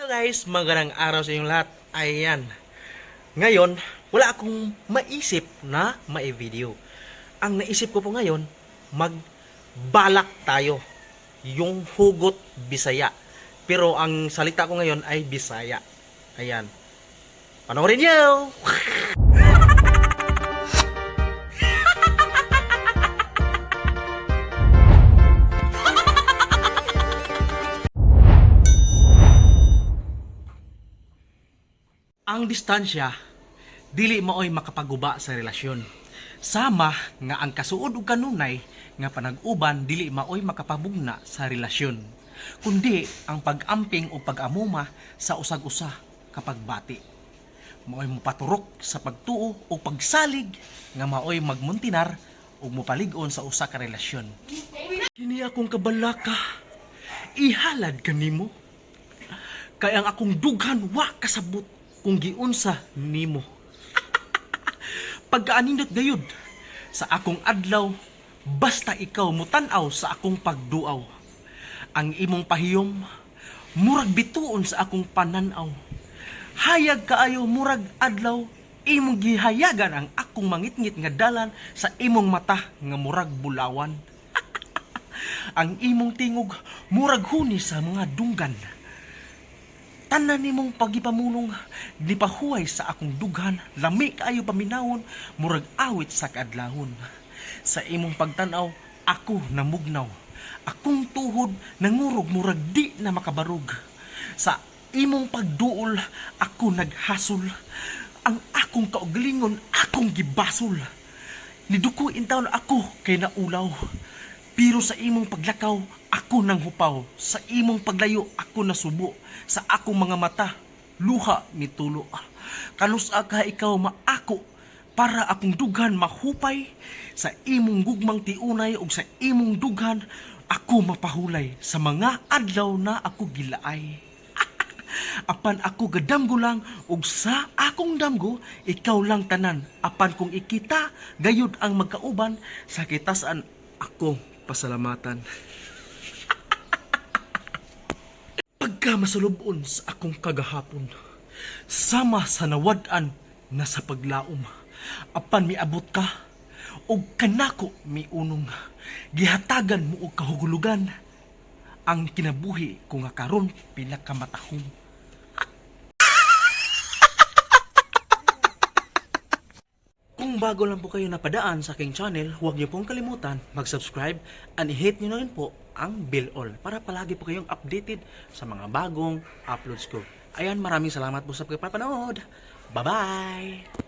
Hello guys, magandang araw sa inyong lahat. Ayan. Ngayon, wala akong maisip na mai-video. Ang naisip ko po ngayon, magbalak tayo. Yung hugot Bisaya. Pero ang salita ko ngayon ay Bisaya. Ayan. Panoorin niyo! Ang distansya dili maoy makapaguba sa relasyon. Sama nga ang kasuod ug kanunay nga panag-uban dili maoy makapabugna sa relasyon. Kundi ang pag-amping o pag-amuma sa usag-usa kapag bati. Maoy mopaturok sa pagtuo o pagsalig nga maoy magmuntinar ug mopalig-on sa usa ka relasyon. Kini akong kabalaka, ihalad kanimo. Kay ang akong dughan wa kasabot kung giunsa nimo. Pagkaanindot gayud sa akong adlaw, basta ikaw mutan-aw sa akong pagduaw. Ang imong pahiyom murag bituon sa akong pananaw. Hayag kaayo murag adlaw, imong gihayagan ang akong mangitngit nga dalan sa imong mata nga murag bulawan. Ang imong tingog murag huni sa mga dunggan. Tanan nimong pagipamulong nipahuway sa akong dughan, lami kaayo paminawon, murag awit sa kaadlawon. Sa imong pagtan-aw, ako namugnaw. Akong tuhod nangurog murag di na makabarog. Sa imong pagduol, ako naghasol. Ang akong kaugalingon, akong gibasol. Niduko intawon ako kay naulaw. Pero sa imong paglakaw, ako nang hupaw. Sa imong paglayo, ako nasubo. Sa akong mga mata, luha mitulo. Kalusa ka ikaw maako para akong dughan mahupay. Sa imong gugmang tiunay ug sa imong dughan, ako mapahulay sa mga adlaw na ako gilaay. Apan ako gadamgo lang ug sa akong damgo ikaw lang tanan. Apan kung ikita gayud ang magkauban sa kitasan ako pasalamatan. Pagka masulubon sa akong kagahapon, sama sa nawad-an na sa paglaom. Apan miabot ka ug kanako miunong, gihatagan mo og kahugulugan ang kinabuhi ko nga karon pinakamatahong. Kung bago lang po kayo napadaan sa aking channel, huwag niyo pong kalimutan mag-subscribe and i-hit niyo na rin po ang bell all para palagi po kayong updated sa mga bagong uploads ko. Ayan, maraming salamat po sa pagpapanood. Bye-bye!